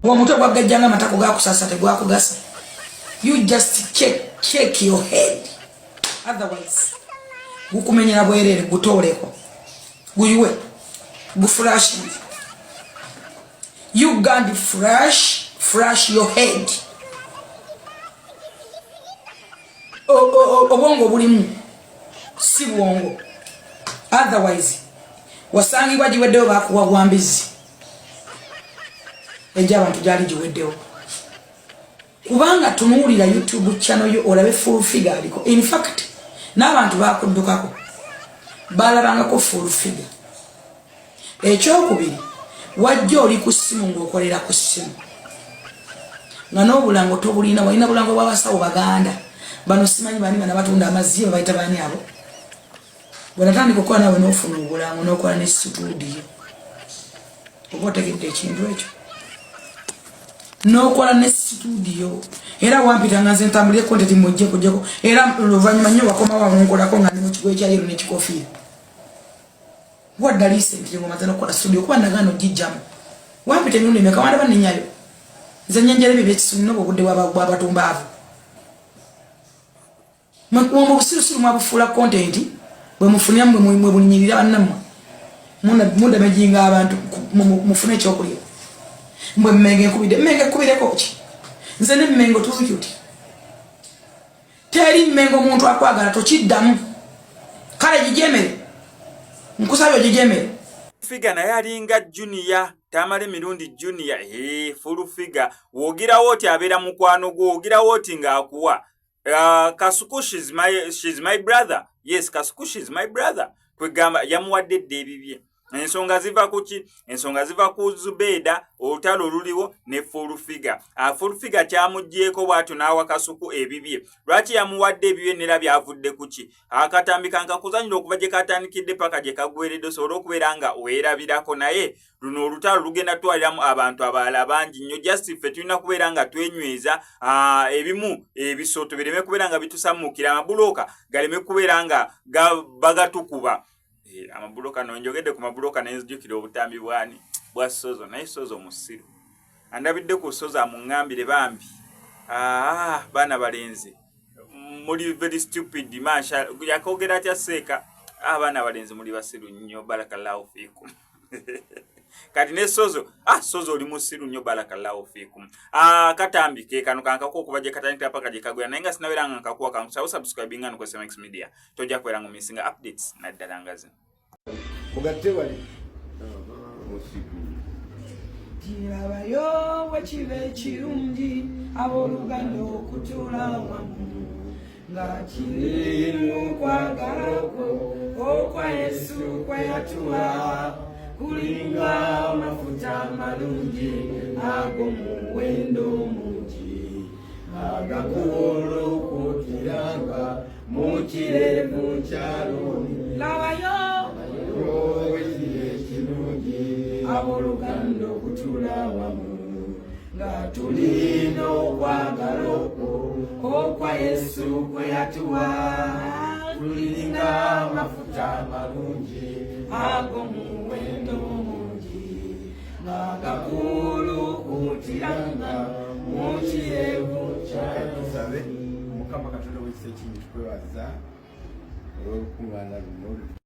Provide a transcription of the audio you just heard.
Omutwe gwagajjanga amatako gakusasa tegwakugasa. You just check, check your head, otherwise gukumenyera bwerere. Gutooleko, guyiwe, guflushing. You can't flush, flush your head. Obwongo bulimu si bwongo, otherwise wasangibwa giweddewo. Bakuwa gwambizi egy'abantu gyali giweddewo, kubanga tunuulira YouTube channel yo, olabe Full Figure aliko. In fact, n'abantu bakuddukako balabangako Full Figure. Ekyokubiri, wajja oli ku ssimu ng'okolera ku ssimu, nga n'obulango tobulina. Walina bulango bw'abasawo baganda bano, simanyi bani bana batunda amazzi, babayita bani abo. Bwenatandika okukola nawe, n'ofuna obulango, n'okola ne situdiyo. Oba otegedde ekintu ekyo, n'okola ne situdiyo. Era wampita nga nze ntambulire content mujje kujjeko. Era oluvannyuma nnyo wakomawo nkolako nga ndi mu kigo ekya yellow n'ekikofiira. Wadda recently ngomaze nokukola studio, kuba nagaana ogijjamu. Wampita emirundi emeka? Wandaba ninyayo nze nyenjera ebyo byekisuni noba obudde bwabatumbaavu mu busirusiru mwabufuula content bwe mufunira mwe bulinyirira bannammwe, mudamejinga abantu mufune ekyokulya. Mbwe mmenge nkubidde, mmenge nkubireko ki? Nze ne mmengo tuli tuti, teri mmengo. Omuntu akwagala tokiddamu. Kale gijemere, nkusabye ogijemere. Figure naye alinga Junior Tamale Mirundi Junior. Hey, Full Figure wogirawo oti abeera mukwano gwo, wogirawo oti ng'akuwa. Kasuku, she's my brother. Yes, Kasuku, she's my brother. Kwegamba yamuwadde edda ebibye. Ensonga ziva ku ki? Ensonga ziva ku Zubeeda, olutalo oluliwo ne Full Figure. Full Figure kyamuggyeeko bw'atyo n'awa Kasuku ebibye. Lwaki yamuwadde ebibye nera byavudde ku ki? Akatambi kankakuzanyira okuva gye katandikidde paka gye kaggweredde, osobole okubeera nga weerabirako. Naye luno olutalo lugenda tutwaliramu abantu abalala bangi nnyo. Just ffe tulina kubeera nga twenyweza, ebimu ebisooto bireme kubeera nga bitusammukira, amabulooka galeme kubeera nga bagatukuba. Amabuloka no njogedde ku mabuloka nenzijukira obutambi bwani bwa Sozo. Naye Sozo musiru, andabidde ku Sozo amuŋŋambire bambi. Baana balenzi muli very stupid. Masha yakogera atya seeka? Abaana balenzi muli basiru nnyo, barakallahu fikum. Kati ne Sozo, Sozo oli musiru nnyo, barakallahu fikum. Katambi ke kano kankako okuva gye katandikira paka gye kagwera, naye nga sinabeera nga nkakuwa, kankusaba subscribinga no ku Media, tojja kubeera nga omissinga updates naddala nga zino. Mugatte wali musigu. Kirabayo bwe kiba ekirungi abooluganda okutuula wamu, nga kiri mu kwagala kwo okwa Yesu kwe yatuwa, kulinga amafuta amalungi ag'omuwendo mungi, agakuulukutiranga mu kirevu kyaloni. Labayo ekiri ekirungi abooluganda okutuula wamu, nga tulina okwagala okwo okwa Yesu kwe yatuwa, tulinga amafuta amalungi ag'omuwendo mungi, nga gakulukutiranga mu kirevu. Tusabe. Mukama Katonda w'ekisa ekingi, tukwebaza olw'olukuŋŋaana luno.